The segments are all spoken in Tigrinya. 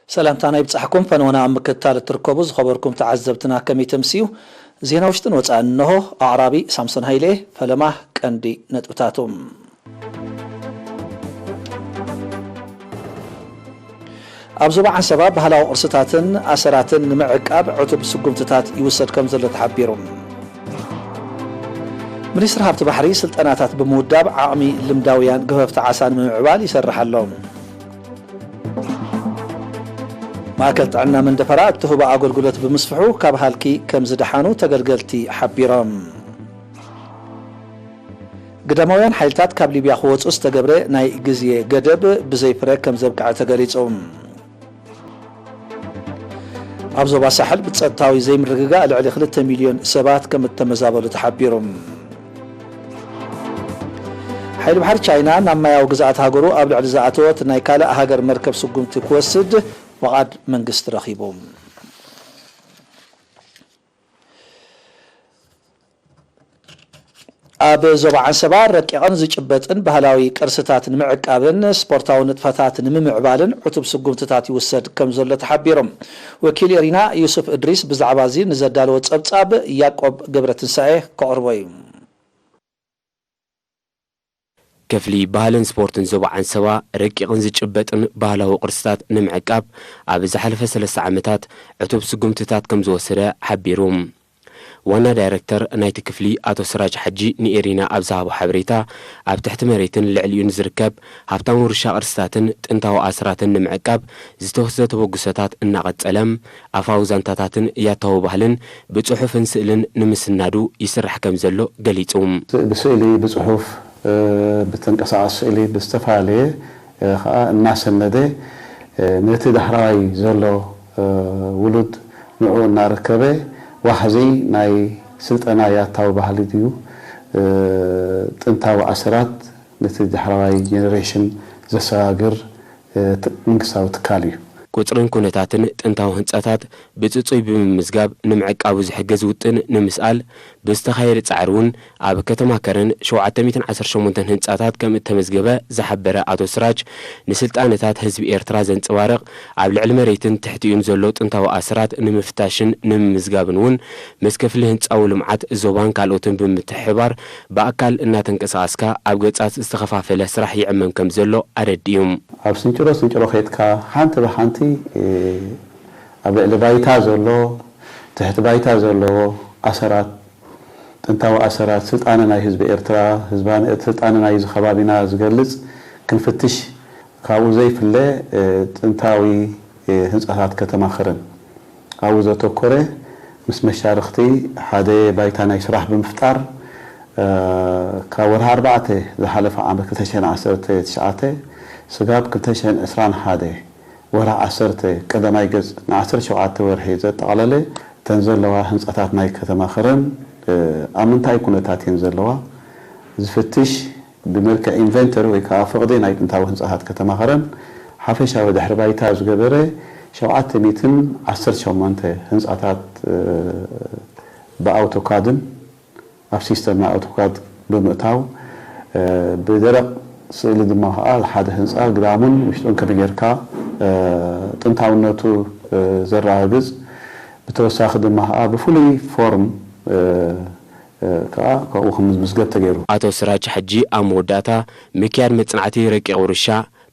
ሰላምታና ይብጻሕኩም። ፈነወና ኣብ ምክትታል እትርከቡ ዝኸበርኩም ተዓዘብትና ከመይ ተምስዩ? ዜና ውሽጥን ወጻእን እንሆ። ኣቕራቢ ሳምሶን ሃይለ። ፈለማ ቀንዲ ነጥብታቱ። ኣብ ዞባ ዓንሰባ ባህላዊ ቅርስታትን ኣሰራትን ንምዕቃብ ዕቱብ ስጉምትታት ይውሰድ ከም ዘሎ ተሓቢሩ። ሚኒስትሪ ሃብቲ ባሕሪ ስልጠናታት ብምውዳብ ዓቕሚ ልምዳውያን ገፈፍቲ ዓሳ ንምምዕባል ይሰርሕ ኣሎ። ማእከል ጥዕና መንደፈራ እትህቦ ኣገልግሎት ብምስፍሑ ካብ ሃልኪ ከም ዝደሓኑ ተገልገልቲ ሓቢሮም። ግዳማውያን ሓይልታት ካብ ሊብያ ክወጹ ዝተገብረ ናይ ግዜ ገደብ ብዘይ ፍረ ከም ዘብቅዐ ተገሊጹ። ኣብ ዞባ ሳሕል ብጸጥታዊ ዘይምርግጋእ ልዕሊ ክልተ ሚልዮን ሰባት ከም እተመዛበሉ ተሓቢሩ። ሓይሊ ባሕሪ ቻይና ናብ ማያዊ ግዝኣት ሃገሩ ኣብ ልዕሊ ዝኣተወት ናይ ካልእ ሃገር መርከብ ስጉምቲ ክወስድ ፍቓድ መንግስቲ ረኺቡ። ኣብ ዞባ ዓንሰባ ረቂቕን ዝጭበጥን ባህላዊ ቅርስታት ንምዕቃብን ስፖርታዊ ንጥፈታት ንምምዕባልን ዕቱብ ስጉምትታት ይውሰድ ከም ዘሎ ተሓቢሩ። ወኪል ኤሪና ዩሱፍ እድሪስ ብዛዕባ እዚ ንዘዳለዎ ጸብጻብ ያዕቆብ ገብረትንሳኤ ከቕርቦ እዩ። ክፍሊ ባህልን ስፖርትን ዞባ ዓንሰባ ረቂቕን ዝጭበጥን ባህላዊ ቅርስታት ንምዕቃብ ኣብ ዝሓለፈ ሰለስተ ዓመታት ዕቱብ ስጉምትታት ከም ዝወሰደ ሓቢሩ። ዋና ዳይረክተር ናይቲ ክፍሊ ኣቶ ስራጅ ሓጂ ንኤሪና ኣብ ዝሃቦ ሓበሬታ፣ ኣብ ትሕቲ መሬትን ልዕሊኡ ንዝርከብ ሃብታም ውርሻ ቅርስታትን ጥንታዊ ኣስራትን ንምዕቃብ ዝተወስደ ተበግሶታት እናቐጸለ፣ ኣፋዊ ዛንታታትን ያታዊ ባህልን ብጽሑፍን ስእልን ንምስናዱ ይስራሕ ከም ዘሎ ገሊጹ። ብስእሊ፣ ብጽሑፍ፣ ብተንቀሳቓሲ ስእሊ፣ ብዝተፈላለየ ከዓ እናሰነደ ነቲ ዳሕራዋይ ዘሎ ውሉድ ንዕኡ እናረከበ ዋሕዚ ናይ ስልጠና ያታዊ ባህሊ ድዩ ጥንታዊ ኣሰራት ነቲ ዳሕራዋይ ጀነሬሽን ዘሰጋግር መንግስታዊ ትካል እዩ። ቁጽርን ኩነታትን ጥንታዊ ህንጻታት ብጽጹይ ብምምዝጋብ ንምዕቃቡ ዝሕግዝ ውጥን ንምስኣል ብዝተኻየደ ጻዕሪ እውን ኣብ ከተማ ከረን ሸውዓተ ሚእትን ዓሰርተ ሸሞንተን ህንጻታት ከም እተመዝገበ ዝሓበረ ኣቶ ስራጅ፣ ንስልጣነታት ህዝቢ ኤርትራ ዘንጸባርቕ ኣብ ልዕሊ መሬትን ትሕቲኡን ዘሎ ጥንታዊ ኣስራት ንምፍታሽን ንምምዝጋብን እውን ምስ ክፍሊ ህንጻዊ ልምዓት ዞባን ካልኦትን ብምትሕብባር ብኣካል እናተንቀሳቐስካ ኣብ ገጻት ዝተኸፋፈለ ስራሕ ይዕመም ከም ዘሎ ኣረዲኡ። ኣብ ስንጭሮ ስንጭሮ ከይድካ ሓንቲ ብሓንቲ ኣብ ልዕሊ ባይታ ዘሎ ትሕቲ ባይታ ዘለዎ ኣሰራት ጥንታዊ ኣሰራት ስልጣነ ናይ ህዝቢ ኤርትራ፣ ህዝባ ስልጣነ ናይዚ ከባቢና ዝገልጽ ክንፍትሽ ካብኡ ዘይፍለ ጥንታዊ ህንጻታት ከተማ ከረን ኣብኡ ዘተኮረ ምስ መሻርኽቲ ሓደ ባይታ ናይ ስራሕ ብምፍጣር ካብ ወርሒ ኣርባዕተ ዝሓለፈ ዓመት ክልተ ሽሕን ዓሰርተ ትሽዓተ ስጋብ ክልተ ሽሕን ዕስራን ሓደ ወርሒ ዓሰርተ ቀዳማይ ገጽ ን ዓሰርተ ሸውዓተ ወርሒ ዘጠቓለለ እተን ዘለዋ ህንጻታት ናይ ከተማ ከረን ኣብ ምንታይ ኩነታት እየን ዘለዋ ዝፍትሽ ብመልክዕ ኢንቨንተሪ ወይ ከዓ ፍቕዲ ናይ ጥንታዊ ህንፃታት ከተማ ከረን ሓፈሻዊ ድሕሪ ባይታ ዝገበረ ሸውዓተ ሚእትን ዓሰርተ ሸሞንተ ህንፃታት ብኣውቶካድን ኣብ ሲስተም ናይ ኣውቶካድ ብምእታው ብደረቕ ስእሊ ድማ ከዓ ሓደ ህንፃ ግዳሙን ውሽጡን ከመይ ጌርካ ጥንታውነቱ ዘረጋግፅ ብተወሳኺ ድማ ከዓ ብፍሉይ ፎርም ከዓ ካብኡ ከም ዝምዝገብ ተገይሩ። ኣቶ ስራጅ ሕጂ ኣብ መወዳእታ ምክያድ መጽናዕቲ ረቂቕ ውርሻ፣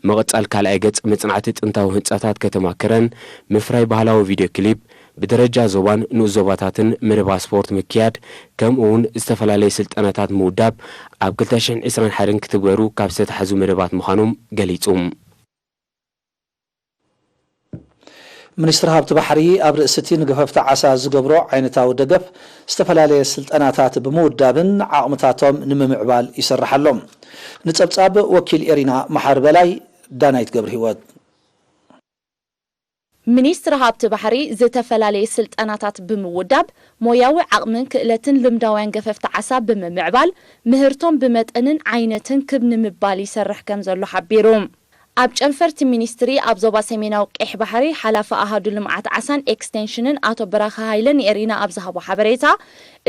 ምቕጻል ካልኣይ ገጽ መጽናዕቲ ጥንታዊ ህንጻታት ከተማ ከረን፣ ምፍራይ ባህላዊ ቪድዮ ክሊፕ፣ ብደረጃ ዞባን ንኡስ ዞባታትን መደባት ስፖርት ምክያድ፣ ከምኡ እውን ዝተፈላለዩ ስልጠናታት ምውዳብ ኣብ ክልተ ሽሕን ዕስራን ሓደን ክትግበሩ ካብ ዝተታሕዙ መደባት ምዃኖም ገሊጹ። ሚኒስትሪ ሃብቲ ባሕሪ ኣብ ርእሲ እቲ ንገፈፍቲ ዓሳ ዝገብሮ ዓይነታዊ ደገፍ ዝተፈላለየ ስልጠናታት ብምውዳብን ዓቕምታቶም ንምምዕባል ይሰርሕ ኣሎ። ንጸብጻብ ወኪል ኤሪና መሓሪ በላይ፣ ዳናይት ገብረሂወት። ሚኒስትሪ ሃብቲ ባሕሪ ዝተፈላለየ ስልጠናታት ብምውዳብ ሞያዊ ዓቕምን ክእለትን ልምዳውያን ገፈፍቲ ዓሳ ብምምዕባል ምህርቶም ብመጠንን ዓይነትን ክብ ንምባል ይሰርሕ ከም ዘሎ ሓቢሩ። ኣብ ጨንፈርቲ ሚኒስትሪ ኣብ ዞባ ሰሜናዊ ቀይሕ ባሕሪ ሓላፊ ኣሃዱ ልምዓት ዓሳን ኤክስቴንሽንን ኣቶ በራኸ ሃይለ ንኤሪና ኣብ ዝሃቦ ሓበሬታ፣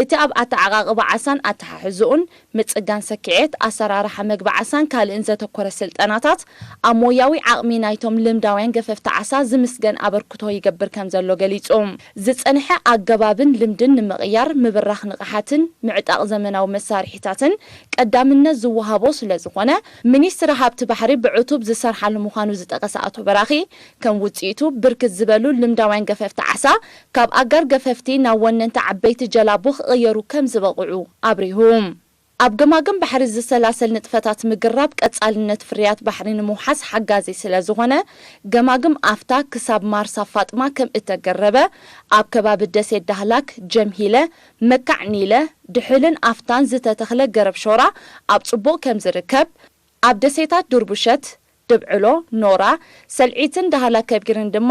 እቲ ኣብ ኣተዓቓቕባ ዓሳን ኣተሓሕዝኡን፣ ምጽጋን ሰኪዔት፣ ኣሰራርሓ መግቢ ዓሳን ካልእን ዘተኮረ ስልጠናታት ኣብ ሞያዊ ዓቕሚ ናይቶም ልምዳውያን ገፈፍቲ ዓሳ ዝምስገን ኣበርክቶ ይገብር ከም ዘሎ ገሊጹ። ዝጸንሐ ኣገባብን ልምድን ንምቕያር ምብራኽ ንቕሓትን ምዕጣቕ ዘመናዊ መሳርሒታትን ቀዳምነት ዝወሃቦ ስለ ዝኾነ፣ ሚኒስትሪ ሃብቲ ባሕሪ ብዕቱብ ዝሰርሓሉ ምዃኑ ዝጠቐሰ ኣቶ በራኺ፣ ከም ውጽኢቱ ብርክት ዝበሉ ልምዳውያን ገፈፍቲ ዓሳ ካብ ኣጋር ገፈፍቲ ናብ ወነንቲ ዓበይቲ ጀላቡ ክቕየሩ ከም ዝበቕዑ ኣብሪሁ። ኣብ ገማግም ባሕሪ ዝሰላሰል ንጥፈታት ምግራብ ቀጻልነት ፍርያት ባሕሪ ንምውሓስ ሓጋዚ ስለ ዝኾነ፣ ገማግም ኣፍታ ክሳብ ማርሳ ፋጥማ ከም እተገረበ፣ ኣብ ከባቢ ደሴት ዳህላክ፣ ጀምሂለ፣ መካዕ ኒለ፣ ድሑልን ኣፍታን ዝተተኽለ ገረብ ሾራ ኣብ ጽቡቕ ከም ዝርከብ፣ ኣብ ደሴታት ዱርቡሸት፣ ድብዕሎ፣ ኖራ፣ ሰልዒትን ዳህላክ ከቢርን ድማ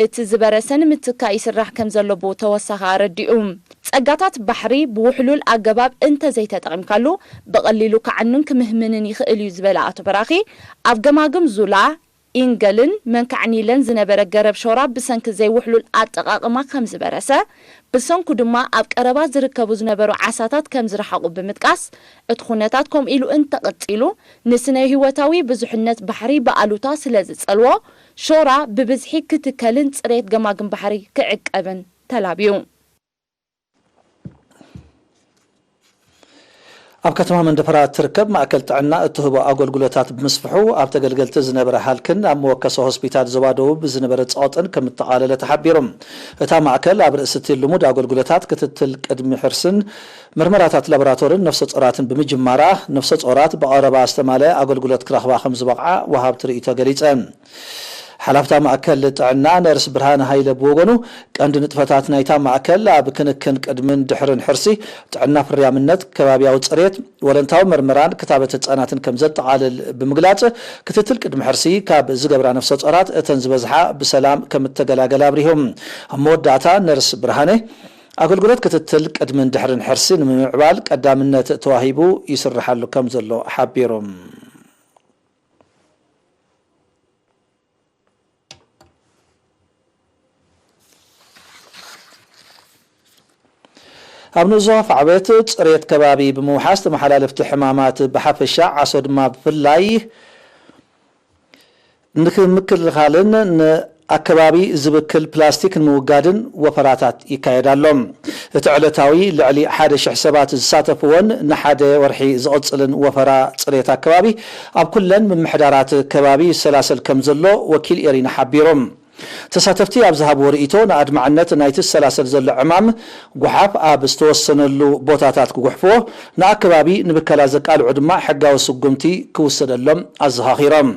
እቲ ዝበረሰ ንምትካእ ይስራሕ ከም ዘሎ ብተወሳኺ ኣረዲኡ። ጸጋታት ባሕሪ ብውሕሉል ኣገባብ እንተዘይተጠቒምካሉ፣ ብቐሊሉ ክዓኑን ክምህምንን ይኽእል እዩ ዝበለ ኣቶ በራኺ፣ ኣብ ገማግም ዙላ፣ ኢንገልን መንካዕ ኒለን ዝነበረ ገረብ ሾራ ብሰንኪ ዘይውሕሉል ኣጠቓቕማ ከም ዝበረሰ፣ ብሰንኩ ድማ ኣብ ቀረባ ዝርከቡ ዝነበሩ ዓሳታት ከም ዝረሓቑ ብምጥቃስ፣ እቲ ኩነታት ከምኡ ኢሉ እንተቐጺሉ፣ ንስነ ህይወታዊ ብዙሕነት ባሕሪ ብኣሉታ ስለ ዝጸልዎ፣ ሾራ ብብዝሒ ክትከልን ጽሬት ገማግም ባሕሪ ክዕቀብን ተላብዩ። ኣብ ከተማ መንደፈራ እትርከብ ማእከል ጥዕና እትህቦ ኣገልግሎታት ብምስፍሑ፣ ኣብ ተገልገልቲ ዝነበረ ሃልክን ኣብ መወከሲ ሆስፒታል ዞባ ደቡብ ዝነበረ ጸቕጥን ከም እተቓለለ ተሓቢሩ። እታ ማእከል ኣብ ርእሲ እቲ ልሙድ ኣገልግሎታት ክትትል ቅድሚ ሕርስን ምርመራታት ላቦራቶርን ነፍሰ ጾራትን ብምጅማራ፣ ነፍሰ ጾራት ብቐረባ ዝተማልአ ኣገልግሎት ክረኽባ ከም ዝበቕዓ ወሃብቲ ርእይቶ ገሊጸን። ሓላፍታ ማእከል ጥዕና ነርስ ብርሃነ ሃይለ ብወገኑ፣ ቀንዲ ንጥፈታት ናይታ ማእከል ኣብ ክንክን ቅድምን ድሕርን ሕርሲ፣ ጥዕና ፍርያምነት፣ ከባብያዊ ጽሬት፣ ወለንታዊ መርመራን ክታበት ህጻናትን ከም ዘጠቓልል ብምግላጽ፣ ክትትል ቅድሚ ሕርሲ ካብ ዝገብራ ነፍሰ ጾራት እተን ዝበዝሓ ብሰላም ከም እተገላገላ ኣብሪሁ። ኣብ መወዳእታ ነርስ ብርሃነ፣ ኣገልግሎት ክትትል ቅድምን ድሕርን ሕርሲ ንምምዕባል ቀዳምነት ተዋሂቡ ይስርሓሉ ከም ዘሎ ሓቢሩ። ኣብ ንኡስ ዞባ ፋዕበት ጽሬት ከባቢ ብምውሓስ ተመሓላለፍቲ ሕማማት ብሓፈሻ ዓሶ ድማ ብፍላይ ንክምክልኻልን ንኣከባቢ ዝብክል ፕላስቲክ ንምውጋድን ወፈራታት ይካየድ ኣሎ። እቲ ዕለታዊ ልዕሊ ሓደ ሽሕ ሰባት ዝሳተፍዎን ንሓደ ወርሒ ዝቕጽልን ወፈራ ጽሬት ኣከባቢ ኣብ ኩለን ምምሕዳራት ከባቢ ይሰላሰል ከም ዘሎ ወኪል ኤሪና ሓቢሩ። ተሳተፍቲ ኣብ ዝሃብዎ ርእይቶ፣ ንኣድማዕነት ናይቲ ዝሰላሰል ዘሎ ዕማም፣ ጓሓፍ ኣብ ዝተወሰነሉ ቦታታት ክጉሕፍዎ፣ ንኣከባቢ ንብከላ ዘቃልዑ ድማ ሕጋዊ ስጉምቲ ክውሰደሎም ኣዘኻኺሮም።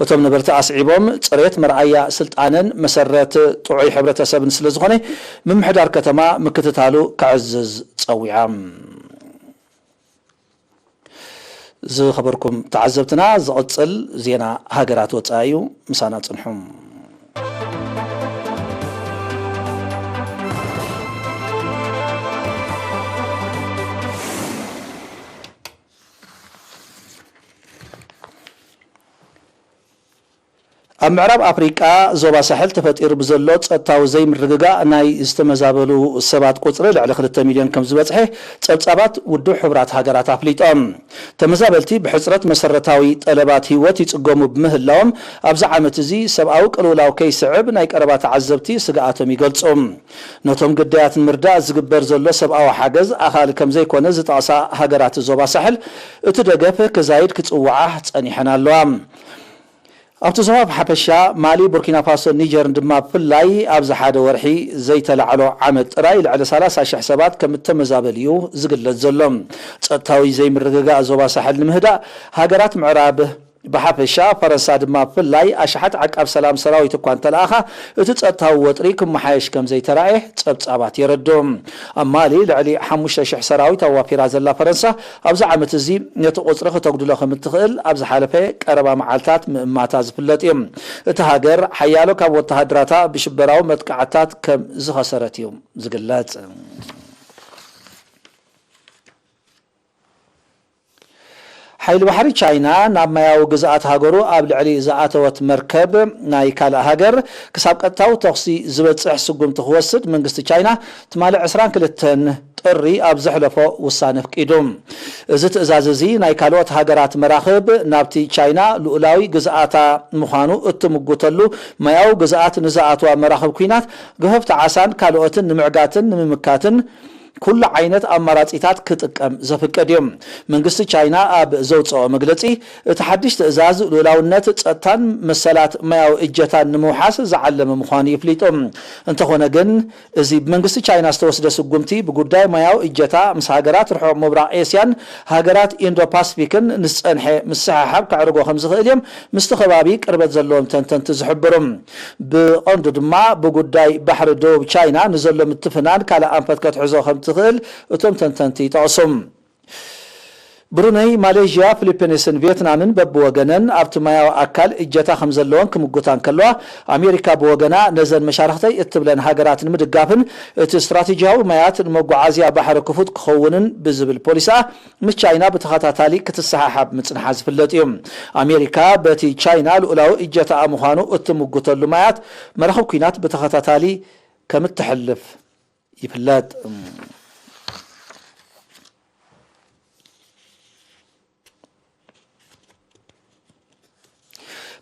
እቶም ነበርቲ ኣስዒቦም፣ ጽሬት መርኣያ ስልጣነን መሰረት ጥዑይ ሕብረተሰብን ስለ ዝኾነ፣ ምምሕዳር ከተማ ምክትታሉ ከዕዝዝ ጸዊዖም። ዝኸበርኩም ተዓዘብትና፣ ዝቕጽል ዜና ሃገራት ወጻኢ እዩ። ምሳና ጽንሑ። ኣብ ምዕራብ ኣፍሪቃ ዞባ ሳሕል ተፈጢሩ ብዘሎ ጸጥታዊ ዘይምርግጋእ ናይ ዝተመዛበሉ ሰባት ቁጽሪ ልዕሊ ክልተ ሚልዮን ከም ዝበጽሐ ጸብጻባት ውድብ ሕቡራት ሃገራት ኣፍሊጦም። ተመዛበልቲ ብሕጽረት መሰረታዊ ጠለባት ህይወት ይጽገሙ ብምህላዎም፣ ኣብዚ ዓመት እዚ ሰብኣዊ ቅልውላው ከይስዕብ ናይ ቀረባ ተዓዘብቲ ስግኣቶም ይገልጹ። ነቶም ግዳያት ንምርዳእ ዝግበር ዘሎ ሰብኣዊ ሓገዝ ኣኻሊ ከም ዘይኮነ ዝጠቕሳ ሃገራት ዞባ ሳሕል፣ እቲ ደገፍ ክዛይድ ክጽውዓ ጸኒሐን ኣለዋ። ኣብቲ ዞባ ብሓፈሻ፣ ማሊ፣ ቡርኪና ፋሶን ኒጀርን ድማ ብፍላይ ኣብዚ ሓደ ወርሒ ዘይተላዕሎ ዓመት ጥራይ ልዕሊ ሰላሳ ሽሕ ሰባት ከም እተመዛበሉ እዩ ዝግለጽ ዘሎ። ጸጥታዊ ዘይምርግጋእ ዞባ ሳሕል ንምህዳእ፣ ሃገራት ምዕራብ ብሓፈሻ፣ ፈረንሳ ድማ ብፍላይ ኣሽሓት ዓቃብ ሰላም ሰራዊት እኳ እንተለኣኻ፣ እቲ ጸጥታዊ ወጥሪ ክመሓየሽ ከም ዘይተራእየ ጸብጻባት የረድኡ። ኣብ ማሊ ልዕሊ ሓሙሽተ ሽሕ ሰራዊት ኣዋፊራ ዘላ ፈረንሳ፣ ኣብዚ ዓመት እዚ ነቲ ቁጽሪ ከተጉድሎ ከም እትኽእል ኣብ ዝሓለፈ ቀረባ መዓልታት ምእማታ ዝፍለጥ እዩ። እታ ሃገር ሓያሎ ካብ ወተሃደራታ ብሽበራዊ መጥቃዕትታት ከም ዝኸሰረት እዩ ዝግለጽ። ሓይሊ ባሕሪ ቻይና ናብ ማያዊ ግዝኣት ሃገሩ ኣብ ልዕሊ ዝኣተወት መርከብ ናይ ካልእ ሃገር ክሳብ ቀጥታዊ ተኹሲ ዝበጽሕ ስጉምቲ ክወስድ መንግስቲ ቻይና ትማሊ ዕስራን ክልተን ጥሪ ኣብ ዘሕለፎ ውሳነ ኣፍቂዱ። እዚ ትእዛዝ እዚ ናይ ካልኦት ሃገራት መራኽብ ናብቲ ቻይና ልኡላዊ ግዝኣታ ምዃኑ እትምጉተሉ ማያዊ ግዝኣት ንዝኣትዋ መራኽብ ኲናት፣ ገፈፍቲ ዓሳን ካልኦትን ንምዕጋትን ንምምካትን ኩሉ ዓይነት ኣማራጺታት ክጥቀም ዘፍቅድ እዩ። መንግስቲ ቻይና ኣብ ዘውፅኦ መግለፂ፣ እቲ ሓድሽ ትእዛዝ ልኡላውነት፣ ፀጥታን መሰላት ማያዊ እጀታን ንምውሓስ ዝዓለመ ምዃኑ ይፍሊጡ። እንተኾነ ግን፣ እዚ ብመንግስቲ ቻይና ዝተወስደ ስጉምቲ ብጉዳይ ማያዊ እጀታ ምስ ሃገራት ርሑቕ ምብራቕ ኤስያን ሃገራት ኢንዶ ፓስፊክን ንዝፀንሐ ምስሕሓብ ከዕርጎ ከም ዝኽእል እዮም ምስቲ ከባቢ ቅርበት ዘለዎም ተንተንቲ ዝሕብሩ። ብቐንዱ ድማ ብጉዳይ ባሕሪ ደቡብ ቻይና ንዘሎ ምትፍናን ካልእ ኣንፈት ከትሕዞ ከም ትኽእል እቶም ተንተንቲ ይጠቕሱ። ብሩነይ፣ ማሌዥያ፣ ፊሊፒንስን ቪየትናምን በብወገነን ኣብቲ ማያዊ ኣካል እጀታ ከም ዘለወን ክምጉታ እንከለዋ፣ ኣሜሪካ ብወገና ነዘን መሻርኽተይ እትብለን ሃገራት ንምድጋፍን እቲ ስትራቴጂያዊ ማያት ንመጓዓዝያ ባሕሪ ክፉት ክኸውንን ብዝብል ፖሊሳ ምስ ቻይና ብተኸታታሊ ክትሰሓሓብ ምጽንሓ ዝፍለጥ እዩ። ኣሜሪካ በቲ ቻይና ልኡላዊ እጀታኣ ምዃኑ እትምጉተሉ ማያት መራኽብ ኲናት ብተኸታታሊ ከም እትሕልፍ ይፍለጥ።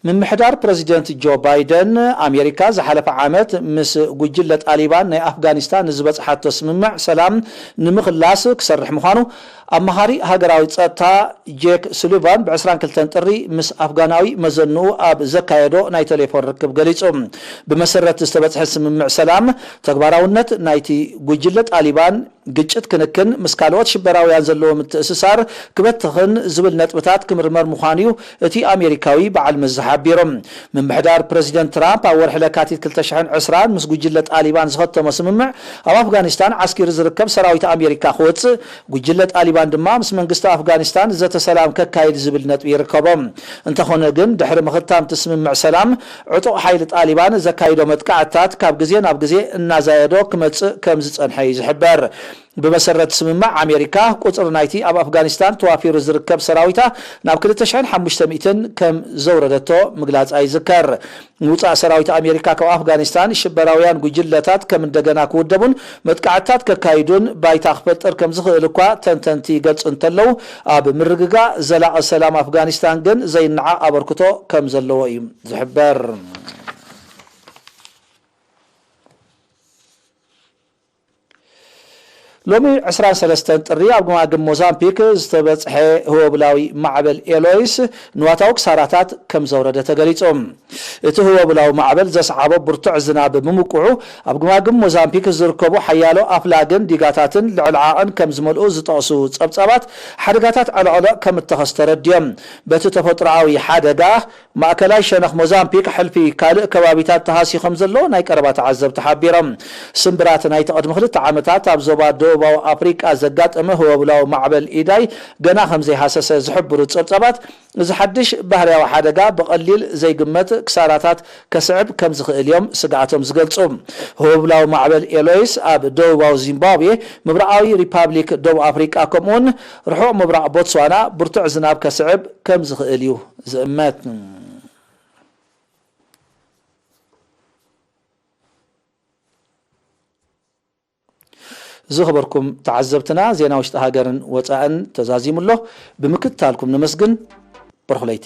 ምምሕዳር ፕረዚደንት ጆ ባይደን፣ ኣሜሪካ ዝሓለፈ ዓመት ምስ ጉጅለ ጣሊባን ናይ ኣፍጋኒስታን ንዝበጽሓቶ ስምምዕ ሰላም ንምኽላስ ክሰርሕ ምዃኑ ኣማኻሪ ሃገራዊ ጸጥታ ጄክ ሱሊቫን ብ ዕስራን ክልተን ጥሪ ምስ ኣፍጋናዊ መዘንኡ ኣብ ዘካየዶ ናይ ቴሌፎን ርክብ ገሊጹ። ብመሰረት ዝተበጽሐ ስምምዕ ሰላም፣ ተግባራውነት ናይቲ ጉጅለ ጣሊባን ግጭት ክንክን፣ ምስ ካልኦት ሽበራውያን ዘለዎ ምትእስሳር ክበትኽን ዝብል ነጥብታት ክምርመር ምዃኑ እዩ እቲ ኣሜሪካዊ በዓል መዚ ሓቢሩ። ምምሕዳር ፕረዚደንት ትራምፕ ኣብ ወርሒ ለካቲት ክልተ ሽሕን ዕስራን ምስ ጉጅለ ጣሊባን ዝኸተሞ ስምምዕ፣ ኣብ ኣፍጋኒስታን ዓስኪሩ ዝርከብ ሰራዊት ኣሜሪካ ክወጽእ፣ ጉጅለ ጣሊባን ድማ ምስ መንግስቲ ኣፍጋኒስታን ዘተ ሰላም ከካይድ ዝብል ነጥቢ ይርከቦ። እንተኾነ ግን፣ ድሕሪ ምኽታም እቲ ስምምዕ ሰላም፣ ዕጡቕ ሓይሊ ጣሊባን ዘካይዶ መጥቃዕትታት ካብ ግዜ ናብ ግዜ እናዛየዶ ክመጽእ ከም ዝጸንሐ እዩ ዝሕበር። ብመሰረት ስምምዕ ኣሜሪካ፣ ቁጽሪ ናይቲ ኣብ ኣፍጋኒስታን ተዋፊሩ ዝርከብ ሰራዊታ ናብ ክልተ ሽሕን ሓሙሽተ ሚእትን ከም ዘውረደቶ ምግላጻ ይዝከር። ምውጻእ ሰራዊት ኣሜሪካ ካብ ኣፍጋኒስታን፣ ሽበራውያን ጉጅለታት ከም እንደገና ክውደቡን መጥቃዕትታት ከካይዱን ባይታ ክፈጥር ከም ዝኽእል እኳ ተንተንቲ ይገልጹ እንተለዉ፣ ኣብ ምርግጋእ ዘላቒ ሰላም ኣፍጋኒስታን ግን ዘይነዓቕ ኣበርክቶ ከም ዘለዎ እዩ ዝሕበር። ሎሚ ዕስራን ሰለስተን ጥሪ ኣብ ገማግም ሞዛምፒክ ዝተበጽሐ ህወብላዊ ማዕበል ኤሎይስ ንዋታዊ ክሳራታት ከም ዘውረደ ተገሊጹ። እቲ ህወብላዊ ማዕበል ዘስዓቦ ብርቱዕ ዝናብ ብምውቅዑ፣ ኣብ ገማግም ሞዛምፒክ ዝርከቡ ሓያሎ ኣፍላግን ዲጋታትን ልዕሊ ዓቐን ከም ዝመልኡ ዝጠቕሱ ጸብጻባት፣ ሓደጋታት ዕለቕለቕ ከም እተኸስተ ረድዮም። በቲ ተፈጥሮኣዊ ሓደጋ፣ ማእከላይ ሸነኽ ሞዛምፒክ፣ ሕልፊ ካልእ ከባቢታት ተሃስዩ ከም ዘሎ ናይ ቀረባ ተዓዘብቲ ሓቢሮም። ስምብራት ናይቲ ቅድሚ ክልተ ዓመታት ኣብ ዞባ ደቡባዊ ኣፍሪቃ ዘጋጠመ ህወብላዊ ማዕበል ኢዳይ ገና ከም ዘይሃሰሰ ዝሕብሩ ጸብጻባት፣ እዚ ሓድሽ ባህርያዊ ሓደጋ ብቐሊል ዘይግመት ክሳራታት ከስዕብ ከም ዝኽእል እዮም ስግኣቶም ዝገልጹ። ህወብላዊ ማዕበል ኤሎይስ ኣብ ደቡባዊ ዚምባብዌ፣ ምብራቓዊ ሪፓብሊክ ደቡብ ኣፍሪቃ፣ ከምኡውን ርሑቕ ምብራቕ ቦትስዋና ብርቱዕ ዝናብ ከስዕብ ከም ዝኽእል እዩ ዝእመት። ዝኸበርኩም ተዓዘብትና፣ ዜና ውሽጢ ሃገርን ወጻእን ተዛዚሙ ኣሎ። ብምክትታልኩም ነመስግን። በርኹለይቲ።